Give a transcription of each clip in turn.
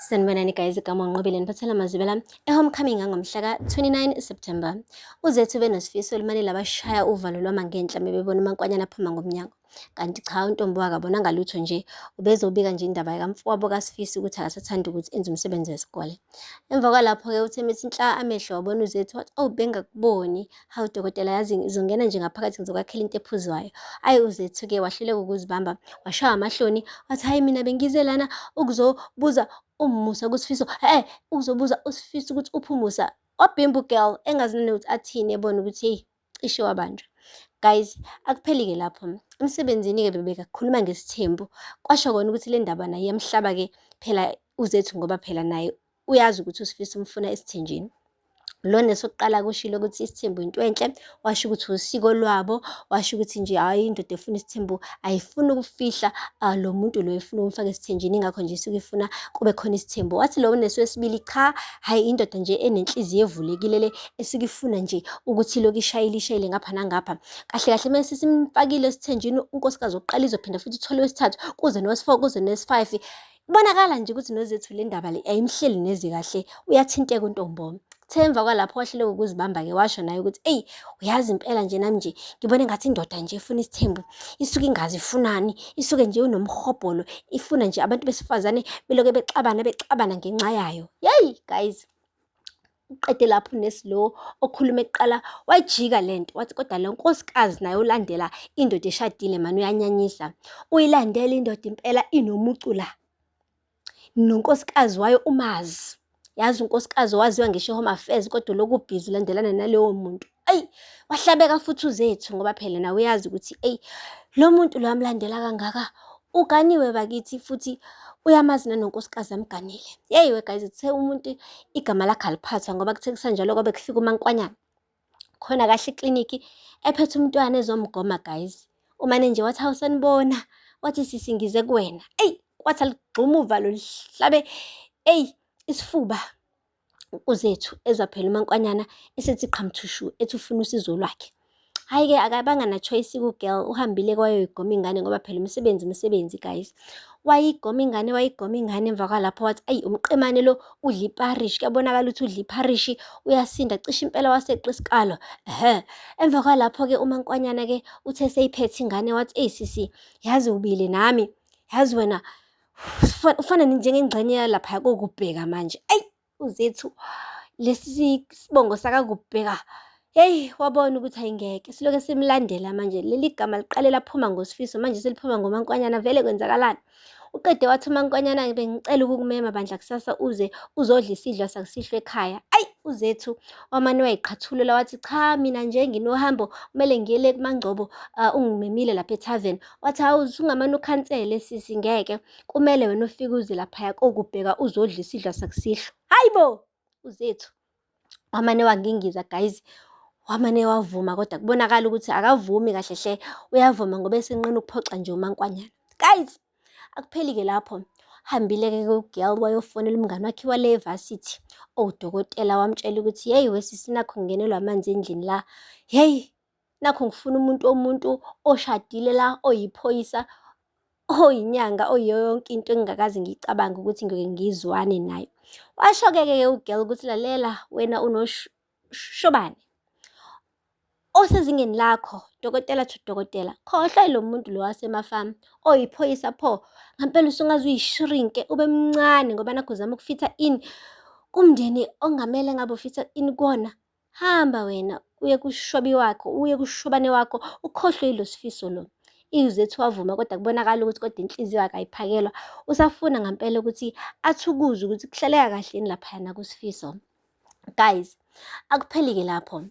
Sanibonani guys, igama uNqobile niphathela amazwibela e-Homecoming angomhla ka-29 September. UZethu benoSifiso limane labashaya uvalo lwamangenhla mebebona uMankwanyana aphuma ngomnyango. Kanti cha uNtombi akabonanga lutho nje, ubezobika nje indaba yakamfowabo kaSifiso ukuthi akasathandi ukuthi enze umsebenzi wesikole. Emva kwalapho-ke uthe methi nhla amehlo wabona uZethu wathi, oh bengakuboni, hawu dokotela yazi ngizongena nje ngaphakathi ngizokwakhela into ephuzwayo. Ayi uZethu-ke wahluleka ukuzibamba, washaya amahloni wathi hhayi mina bengize lana ukuzobuza uMusa kuSifiso, ukuzobuza uSifiso ukuthi uphi uMusa. Wabhimba u-girl engazi nanokuthi athini ebona ukuthi heyi cishe wabanjwa. Guys, akupheli-ke lapho. Emsebenzini-ke bebekakhuluma ngesithembu. Kwasho kona ukuthi le ndaba naye iyamhlaba-ke phela uZethu ngoba phela naye uyazi ukuthi uSifiso umfuna esithenjini. Lo nesokuqala kushilo ukuthi isithembu into enhle, washo ukuthi usiko lwabo, washo ukuthi nje hhayi indoda efuna isithembu ayifuni ukufihla lo muntu lo efuna ukumfaka esithenjini, ingakho nje isuke ifuna kube khona isithembu. Wathi lo nesi wesibili cha, hhayi indoda nje enenhliziyo evulekile le esuke ifuna nje ukuthi ilokhu ishayile ishayile ngapha nangapha. Kahle kahle uma sesimfakile esithenjini unkosikazi wokuqala izophinda futhi ithole wesithathu kuze nowesi-four kuze nowesi-five. Kubonakala nje ukuthi noZethu le ndaba le ayimhleli neze kahle, uyathinteka uNtombo. Kuthe emva kwalapho wahluleka ukuzibamba-ke washo naye ukuthi eyi uyazi impela nje nami nje ngibona engathi indoda nje efuna isithembu isuke ingazi ifunani, isuke nje unomhobholo, ifuna nje abantu besifazane beloke bexabana bexabana ngenxa yayo. Yeyi guys, uqede lapho unesi lo okhulume kuqala wayijika le nto wathi kodwa lo nkosikazi naye ulandela indoda eshadile mani uyanyanyisa. Uyilandela indoda impela inomucu la nonkosikazi wayo umazi. Yazi unkosikazi waziwa ngisho e-Home Affairs kodwa lokhu ubhizi ulandelana nalowo muntu. Eyi, wahlabeka futhi uZethu ngoba phela nawe uyazi ukuthi eyi lo muntu lo amlandela kangaka uganiwe bakithi futhi uyamazi nanonkosikazi amganile. Yeyi we guys, kuthe umuntu igama lakhe aliphathwa ngoba kuthe kusanjalo kwabe kufika uMankwanyana khona kahle eklinikhi ephethe umntwana ezomgoma guys. Umane nje wathi hawu sanibona, wathi sisi ngize kuwena. Eyi, kwathi aligxuma uvalo lihlabe eyi isifuba uZethu ezwa phela uMankwanyana esethi qhamthushu ethi ufuna usizo lwakhe. Hhayi-ke akabanga na-choice ku-girl, uhambile kwayoyigoma ingane ngoba phela umsebenzi umsebenzi guys. Wayigoma ingane, wayigoma ingane emva kwalapho wathi ayi umqemane lo udla iparishi, kuyabonakala ukuthi udla iparishi uyasinda cishe impela waseqa isikalo. Ehhe, emva kwalapho-ke uMankwanyana-ke uthe seyiphethe ingane wathi eyi sisi yazi ubile nami, yazi wena ufana njengengxenye yalaphaya kokubheka manje. Ayi uZethu lesi sibongo sakakubheka heyi wabona ukuthi ayingeke siloke simlandela manje leli gama liqale laphuma ngoSifiso manje seliphuma ngoMankwanyana vele kwenzakalani? Uqede wathi uMankwanyana bengicela ukukumema bandla kusasa uze uzodla isidlo sakusihlwa ekhaya. Ayi uZethu wamane wayiqhathulula wathi cha mina nje nginohambo kumele ngiyele kuMangcobo ungimemile lapha ethaveni. Wathi hawu usungamane ukhansele sisi ngeke kumele wena ufike uze laphaya kokubheka uzodla isidlo sakusihlwa. Hayi bo uZethu wamane wangingiza guys, wamane wavuma kodwa kubonakala ukuthi akavumi kahle hle, uyavuma ngoba esenqena ukuphoxa nje uMankwanyana. Guys, akupheli-ke lapho. Hambile-ke u-girl wayofonela umngani wakhe wale e-varsity owudokotela wamtshela ukuthi yeyi wesisi nakhu ngingenelwa amanzi endlini la, hheyi nakhu ngifuna umuntu womuntu oshadile la oyiphoyisa oyinyanga oyiyo yonke into engingakaze ngiyicabange ukuthi ngike ngizwane nayo. Washo-ke ke u-girl ukuthi lalela wena unoshobane osezingeni lakho dokotela to dokotela, khohlwa yilo muntu lo wasemafamu oyiphoyisa pho, ngampela usungaze uyishrinke ube mncane ngoba nakhu uzama ukufitha in kumndeni ongamele ngabe ufitha in kuwona. Hamba wena uye kushwabi wakho, uye kushobane wakho, ukhohlwe yilo Sifiso lo. UZethu wavuma kodwa kubonakala ukuthi kodwa inhliziyo akayiphakelwa. Usafuna ngampela ukuthi athukuze ukuthi kuhlaleka kahle yini laphayana kuSifiso. Guys, akupheli-ke lapho.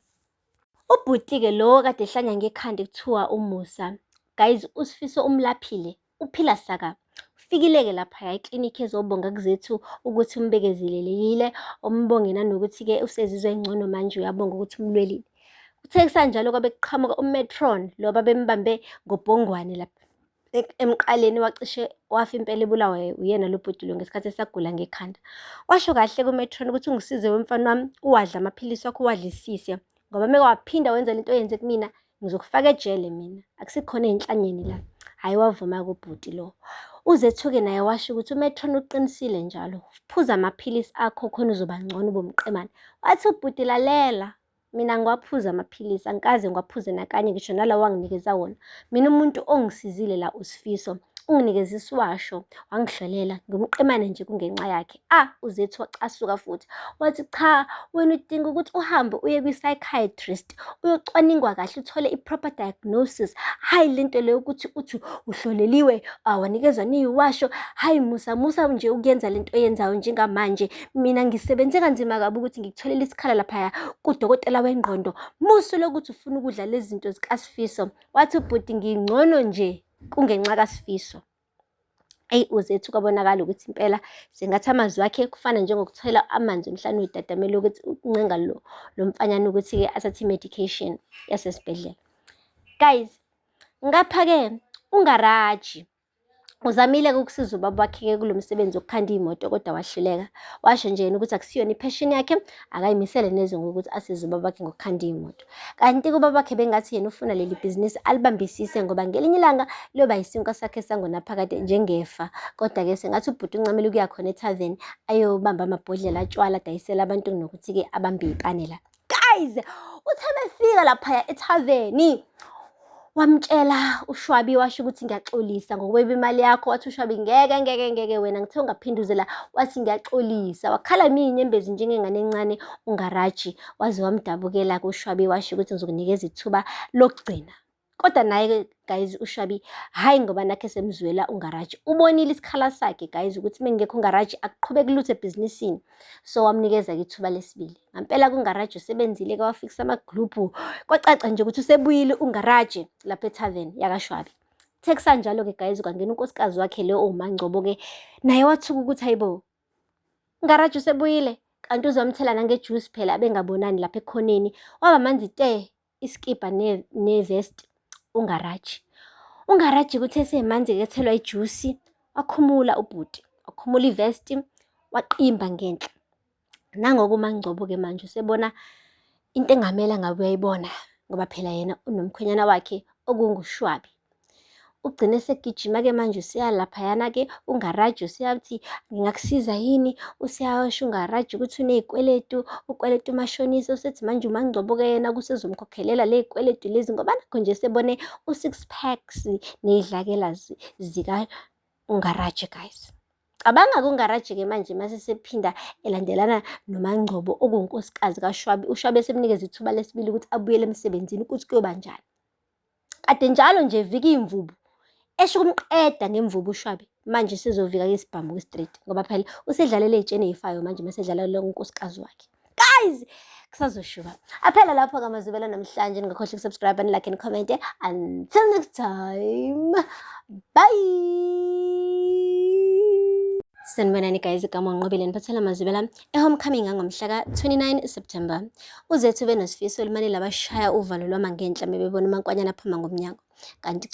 Ubhuti-ke lo kade ehlanya ngekhanda kuthiwa uMusa. Guys, uSifiso umlaphile, uphila saka. Ufikile-ke laphaya eklinikhi ezobonga kuZethu ukuthi umbekezelelile, umbonge nanokuthi-ke usezizwa engcono manje uyabonga ukuthi umlwelile. Kuthe kusanjalo kwabe kuqhamuka uMetron lo babembambe ngobhongwane lapha emqaleni wacishe wafa impela ebulawa uyena lo bhuti lo ngesikhathi esagula ngekhanda. Washo kahle kuMetron ukuthi ungisize wemfana wami uwadle amaphilisi wakho uwadlisise ngoba meke waphinda wenza lento oyenze kumina ngizokufaka ejele mina, akusikhona ey'nhlanyeni la. Hhayi wavuma-ke ubhuti lo. UZethu-ke naye washo ukuthi uMetron uqinisile njalo, phuza amaphilisi akho khona uzoba ngcono ube umqemane. Wathi ubhuti lalela, mina ngiwaphuza amaphilisi, angikaze ngiwaphuze nakanye ngisho nalawa wanginikeza wona. Mina umuntu ongisizile la uSifiso, unginikeze isiwasho, wangihlolela, ngumqemane nje kungenxa yakhe. Ah, uZethu wacasuka futhi, wathi cha, wena udinga ukuthi uhambe uye kwi-psychiatrist, uyocwaningwa kahle uthole i-proper diagnosis. Hhayi lento leyo ukuthi uthi uhloleliwe, wanikezwa neyiwasho. Hhayi musa, musa nje ukuyenza lento oyenzayo njengamanje. Mina ngisebenze kanzima kabi ukuthi ngikutholele isikhala laphaya kudokotela wengqondo. Musa lokuthi ufuna ukudla lezi zinto zikaSifiso. Wathi ubhuti ngingcono nje kungenxa kaSifiso. Eyi uZethu kwabonakala ukuthi impela sengathi amazwi akhe kufana njengokuthela amanzi emhlane wedatamela ukuthi ukuncenga lo lo mfanyana ukuthi-ke athathe i-medication yasesibhedlela. Guys, ngapha-ke ungaraji uzamile-ke ukusiza ubaba wakhe-ke kulo msebenzi wokukhanda iy'moto kodwa wahluleka. Washo nje yena ukuthi akusiyona i-passion yakhe, akayimisele neze ngokuthi asize ubaba wakhe ngokukhanda iy'moto. Kanti-ke ubaba wakhe bengathi yena ufuna leli bhizinisi alibambisise ngoba ngelinye ilanga liyoba yisinkwa sakhe sangonaphakade njengefa. Kodwa-ke sengathi ubhuti uncamela ukuya khona ethaveni ayobamba amabhodlela atshwala adayisele abantu kunokuthi-ke abambe iy'pane la. Guys, uthe befika laphaya ethaveni wamtshela uShwabi washo ukuthi ngiyaxolisa ngokweba imali yakho. Wathi uShwabi ngeke ngeke ngeke wena ngithe ungaphinduzela. Wathi ngiyaxolisa, wakhala inyembezi njengengane encane uNgaraji. Waze wamdabukela-ke uShwabi washo ukuthi ngizokunikeza ithuba lokugcina. Kodwa naye-ke guys uShwabi hhayi ngoba nakhe semzwela uNgaraji, ubonile isikhala sakhe guys ukuthi mengekho uNgaraji akuqhubeki lutho ebhizinisini. So wamnikeza-ke ithuba lesibili. Ngampela kuNgaraji usebenzile-ke wafikisa amaglubhu, kwacaca nje ukuthi usebuyile uNgaraji lapha ethaveni yakaShwabi. Kuthe kusanjalo-ke guys kwangena unkosikazi wakhe lo owuMangcobo-ke, naye wathuka ukuthi hayibo, Ngaraji usebuyile kanti uzomthela nangejuice phela bengabonani lapha ekhoneni. Waba manzi te isikibha nevest uNgaraji. UNgaraji kuthe semanzi-ke ethelwa ijusi, wakhumula ubhuti, wakhumula ivesti, waqimba ngenhla. Nangoku uMaNgcobo-ke manje usebona into engamele ngabe uyayibona ngoba phela yena unomkhwenyana wakhe okunguShwabi. Ugcine esegijima-ke manje useya laphayana-ke uNgaraji useyathi ngingakusiza yini? Useyasho uNgaraji ukuthi uney'kweletu, ukweleta umashonisa. Usethi manje uMaNgcobo-ke yena kusezomkhokhelela ley'kweletu lezi ngoba nakho nje sebone u-six packs ney'dlakela zikaNgaraji guys. Cabanga-ke uNgaraji-ke manje mase sephinda elandelana noMaNgcobo okuwunkosikazi kaShwabi. UShwabi esemnikeza ithuba lesibili ukuthi abuyele emsebenzini ukuthi kuyoba njani. Kade njalo nje evika iy'mvubu, esho ukumqeda ngemvubu uShwabi. Manje sezovika isibhamu kwi-street ngoba phela usedlalele ey'tsheni ey'fayo manje masedlalela unkosikazi wakhe. Guys, kusazoshuba. Aphela lapho kamazubela namhlanje, ningakhohlwa ukusubscribe, nilike and comment. Until next time, bye. Sanibonani guys, igama uNqobile niphathela amazwibela e-homecoming angomhla ka-29 September. UZethu benoSifiso limane labashaya uvalo lwamangenhla bebebona uMankwanyana aphuma ngomnyango. Kanti cha.